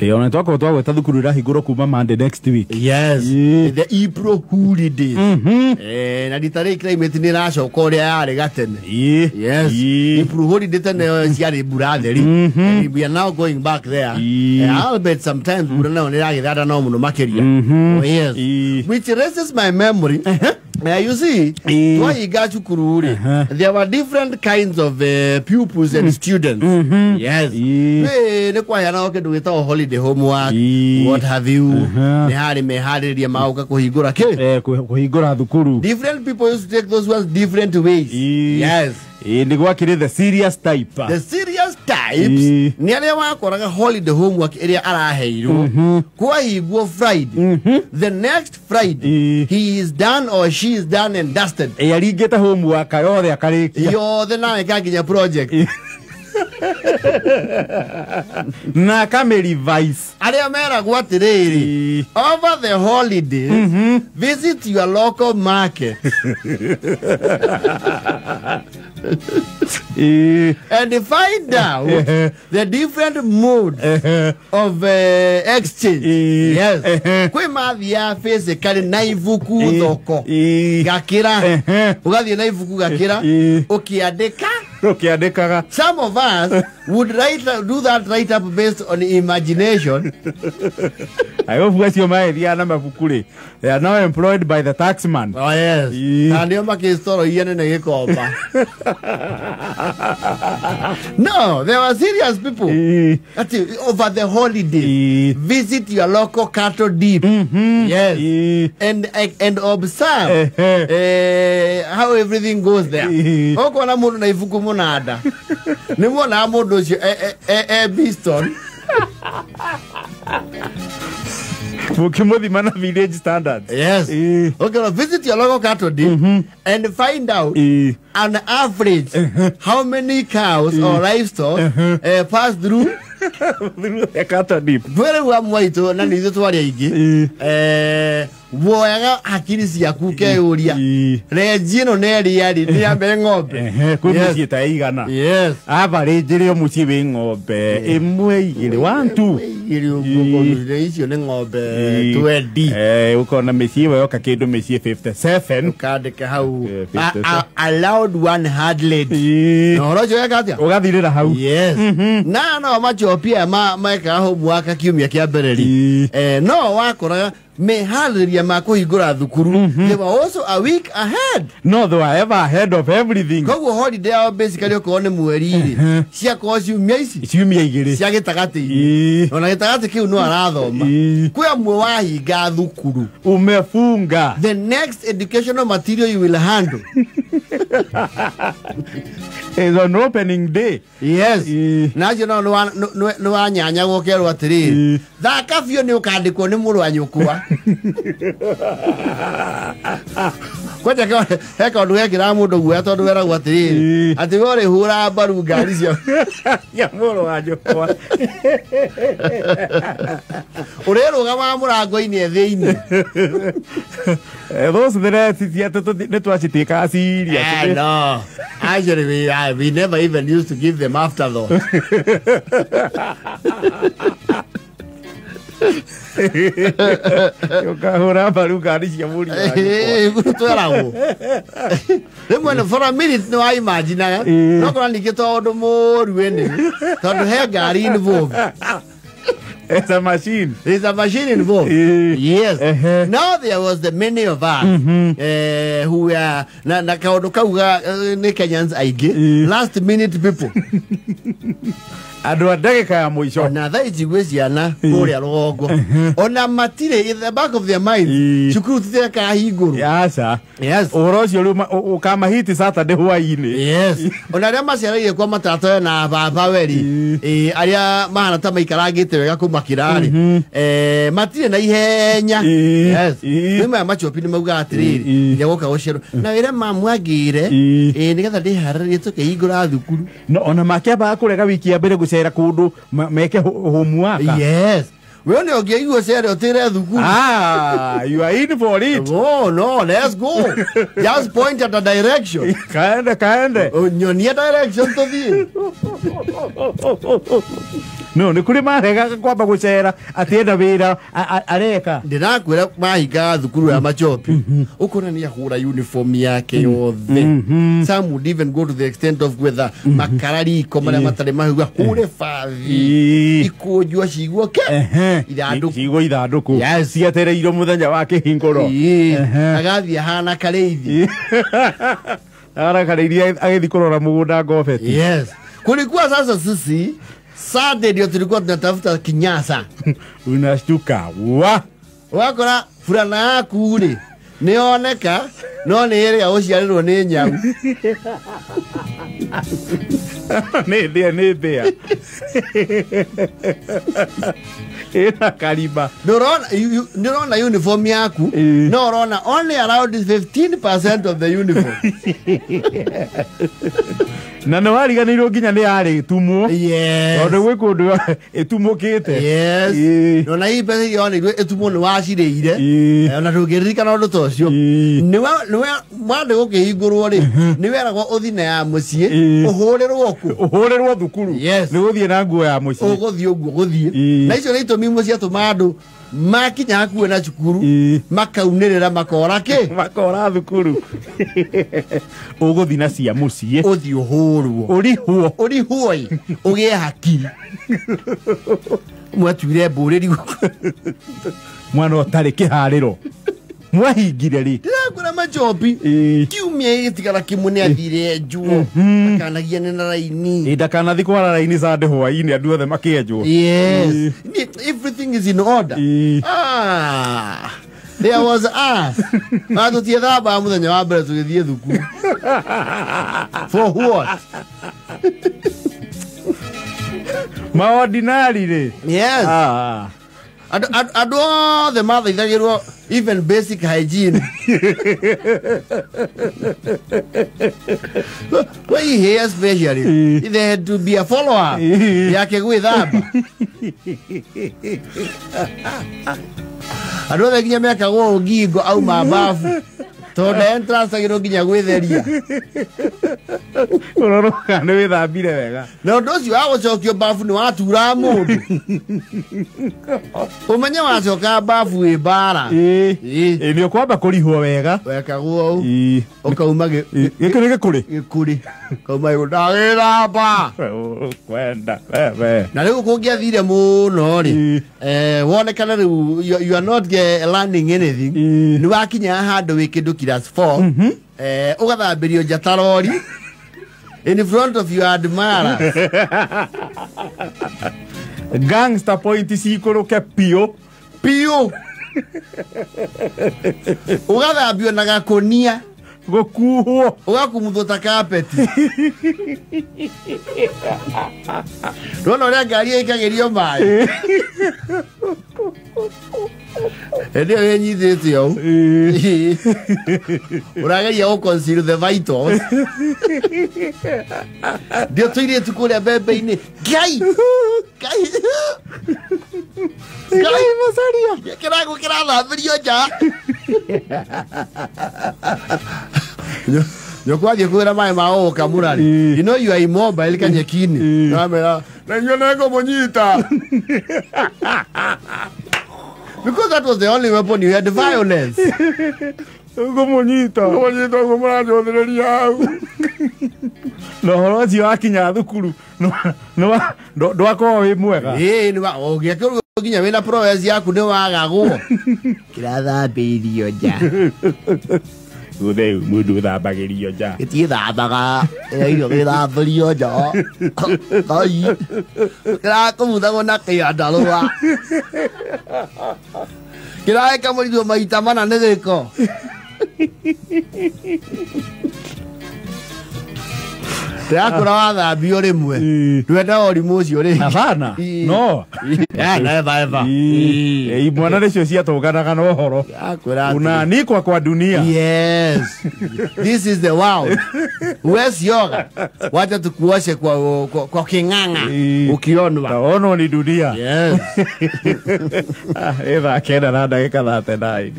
Ona twakorwo twagweta thukuru irahingũrwo kuma Monday next week. Yes. The April holidays. Na rita rĩrĩ climate nĩ ĩracoka ũrĩa yarĩ gatene. Yes. April holiday tene ciarĩ mbura theri. We are now going back there. Albert sometimes mbura nayo nĩ ĩragĩthanda no mũno makĩria. Oh, yes. Which raises my memory. You see, twahinga cukuru rĩ, there were different kinds of pupils and students. Yes. Nĩ kwaheanagwo kĩndũ gĩtagwo holiday homework, what have you. Nĩ harĩ meharĩrĩria magoka kũhingũra kĩ? Kũhingũra thukuru. Different people used to take those ones different ways. Yes. Nĩ gwakĩrĩ the serious type. The serious types nĩ arĩa wakoraga holiday homework ĩrĩa araheirwo kwahingwo Friday, the next Friday he is done or she is done and dusted. Aringĩte homework yothe akarĩkia yothe na ĩka nginya project na akamĩ-revise. Arĩa meragwo atĩrĩrĩ, over the holidays visit your local market and find out the different modes of exchange. Yes. Kwĩ mathiaga physically na ibuku thoko gakĩra, ũgathiĩ na ibuku gakĩra ũkĩandĩka. Ũkĩandĩkaga. Some of us would do that write up based on imagination. I hope acio maethiaga na mabuku rĩ, they are now employed by the taxman. Oh yes. Na nĩo makĩstoro nene gĩkomba. No, there were serious people. Ati, over the holidays, visit your local cattle dip. Yes. And observe how everything goes there. Ũkona mũndũ na ibuku mũnanda. Nĩ muonaga mũndũ ũcio Biston. Mũkĩmũthima na village standards. Yes. Okay, now visit your local cattle dip and find out on average how many cows or livestock pass through the cattle dip. Very well, mwaitũ na nĩ ithuĩ twarĩ aingĩ. Woyaga hakiri ciaku ũkeyũria renji ĩno nĩ ĩrĩa rĩ nĩ ya mbere ng'ombe. Kwĩ mũciĩ ta ĩigana. Yes. Average rĩ o mũciĩ wĩ ng'ombe ĩmwe igĩrĩ, 1 2 igĩrĩ ũguo, icio nĩ ng'ombe 20. Ũkona mĩciĩ ĩyo yoka kĩndũ mĩciĩ 57. Ũkandĩka hau allowed one hard lady. Na ũhoro ũcio weka atĩa? Ũgathirĩra hau. Yes. Na no machopia mekaga homework kiumia kĩa mbere rĩ, no wakoraga meharĩrĩria ma kũhingũra thukuru, they were also a week ahead. No, they were ever ahead of everything. Koguo holiday yao basically okorwo nĩ mweri rĩ, ciakorwo ciumia ici ciumia igĩrĩ cia gĩtagatĩ-inĩ. Ona gĩtagatĩ kĩu no arathoma. Kwĩ amwe wahinga thukuru, umefunga the next educational material you will handle is on opening day. Yes. Na acio nao nĩ wanyanyagwo ũkerwo atĩrĩrĩ, thaka biũ nĩ ũkandĩkwo nĩ mũrũ wa nyũkwa. Kwanja he kaũndũ gekĩraga mũndũ guoya tondũ weragwo atĩrĩrĩ, atĩ we ũrĩhũraga mbaru ngari cia ya mũrũ wa nyũkwa. Ũrĩrũgamaga mũrango-inĩ e thĩinĩ. Those threats nĩ twacitĩkaga serious. No. Actually, we never even used to give them afterthought. Ũkahũra mbaru ngari cia mũriũ wa nyũkwa. Tweragwo rĩmwe for a minute nĩ waimaginaga, no kora ningĩ tondũ mũru ĩnĩ tondũ he ngari involved. It's a machine. There's a machine involved. Yes. Now there was the many of us who were na kaũndũ kau nĩ Kenyans aingĩ, last minute people. Andũ a ndagĩka ya mũico. Ona thaa ici gwĩ ciana kũrĩa rũgongo ona matirĩ in the back of their minds cukuru titirekahingũrwo. Aca. Yes. Ũhoro ũcio rĩu ũkamahiti Saturday hwaĩ-inĩ. Yes. Ona arĩa maciarĩire kwa matata na baba weri, arĩa mahana ta maikarangĩte wega kũmakĩra rĩ, matirĩ na ihenya. Yes. Rĩu maya machopi nĩ maugaga atĩrĩrĩ, nĩegũka gũcerwo na wĩre mamu angĩre, nĩgetha ndĩharĩrie tũkĩhingũra thukuru. No ona makĩambaga kũrega wiki ya mbere gũcera kũndũ meke homework. Yes. We only ũngĩaigua ũcere ũtĩre thukuru. You are in for it. Oh no, let's go. Just point at a direction. Kaende kaende. Nyonia direction tũthiĩ. No nĩ kũrĩ maregaga kwamba gũcera atĩ enda wĩra areka. Ndĩrakwĩra mahingaga thukuru ya machopi ũkona nĩ ahũra uniform yake yothe. Some would even go to the extent of gwetha makara riko marĩa matarĩ mahiũ ahũre bathi ikũnjwo ciguo ke ithandũkũ. Cigo ithandũkũ. Yes. Cietereirwo mũthenya wa kĩhingũro. Agathiĩ ahana karĩithi. Ara karĩithi agĩthiĩ kũrora mũgũnda ngobeti. Yes. Kulikuwa sasa sisi Sunday ndio tulikuwa tunatafuta kinyasa. Unashtuka wa wakora furana yaku rĩ nĩyoneka no nĩ ĩrĩa ũciarĩrwo nĩ nyau. Nĩ ndĩa nĩ mbĩa. Ĩna karima. Ndũrona uniform yaku no ũrona only around 15% of the uniform. Na nĩ wariganĩirwo nginya nĩ yarĩ ĩtumwo. Yes. Tondũ gwĩ kũndũ ĩtumũkĩte. Yes. Ona hii mbeca iria woneirwo ĩtumwo nĩ wacirĩire. Ona ndũngĩririkana ũndũ ta ũcio. Nĩwe mwandĩ gũkĩhingũrwo rĩ nĩ weragwo ũthiĩ na ya mũciĩ ũhũrĩrwo kũ? Ũhũrĩrwo thukuru. Yes. Nĩ gũthiĩ na nguo ya mũciĩ. Ũgũthiĩ ũguo gũthiĩ. Na icio nĩ itũmi imwe ciatũma andũ makinya hakuhĩ na cukuru makaunĩrĩra makora kĩ? Makora thukuru. Ũgũthiĩ na cia mũciĩ. Ũthiĩ ũhũrwo. Ũrihwo. Ũrihwo ĩ. Ũgĩe hakiri. Mwatuire mbũrĩri gũkũ. Mwana ũtarĩ kĩharĩro. Mwahingire rĩ? Ndĩrakwĩra machopi. Kiumia gĩtigara kĩmwe nĩ athire enjwo. Ndakanagiane na raini. Ndakanathi kwara raini Sunday hwaĩ-inĩ andũ othe makĩenjwo. Yes. Everything is in order. Ah. There was us. Na tũtiethambaga mũthenya wa mbere tũgĩthiĩ thukuru. For what? Maordinary rĩ. Yes. Ah. Andũ othe mathaithagĩrwo even basic hygiene. Why here especially there had to be a follow-up yake gwĩthamba. Andũ othe nginya mekagwo ngingo auma bafu tondũ entrance agĩrwo nginya gwĩtheria. Ũroroka nĩ wĩthambire wega. Na ũndũ ũcio wa gũcokio bafu nĩ waturaga mũndũ. Ũmenye wacoka bafu wĩ mbara. Ĩ nĩ ũkwamba kũrihwo wega. Wekagwo ũũ. Ũkauma gĩkĩ nĩ gĩkũrĩ. Gĩkũrĩ. Ũkauma gĩkũrĩ. Ndagĩthamba. Kwenda wewe. Na rĩu kũngĩathire mũno rĩ, wonekane rĩu you are not learning anything. Nĩ wakinya handũ wĩ kĩndũ class 4. Ũgathambĩrio nja ta rori in front of your admirers. Gangster point cikũrũke piũ. Piũ. Ũgathambio na gakũnia. Gũkuhwo. Ũgakumuthwo ta kapeti. Ndũrona ũrĩa ngari ĩikagĩrio maĩ. Hĩndĩ ĩyo wĩnyitĩte ũũ. Ũrageria gũ conceal the vitals. Ndio tũirĩtu kũrĩa mbembe-inĩ. Ngai! Ngai! Ngai macaria. Kĩrago kĩrathambĩrio nja. Nyũkwa athiĩ kũgĩra maĩ ma gũgũkamũra rĩ. You know you are immobile kanyeki-inĩ. Namera, na inyuĩ nĩngũmũnyita. Because that was the only weapon you had, violence. Ngũmũnyita. Ngũmũnyita ũguo mũranjũthĩrĩria hau. Na ũhoro ũcio wakinya thukuru ndwakorwo wĩ mwega. Ĩĩ, ũngĩakĩrwo nginya wĩna prowess yaku nĩ wagagwo. Kĩrathambĩirio nja. Gũthĩ mũndũ ũthambagĩrio nja. Gĩtiĩthambaga, irio gĩthambĩrio nja. Ngai. Kĩrakũmuthagwo na kĩandarũa. Kĩrakamũrirwo maita mana nĩ gĩko. Ndĩrakũra wathambio rĩmwe. Ndwendaga ũrimũ ũcio rĩngĩ. Hapana. No. Never ever. Imwana nĩcio ciatũnganaga na ũhoro. Unaanikwa kwa dunia. Yes. This is the world. Huwezi oga. Wacha tukuoshe kwa king'ang'a. Ukionwa. Taonwo ni dunia. Yes. Ĩ thaa 9 na ndagĩka 39.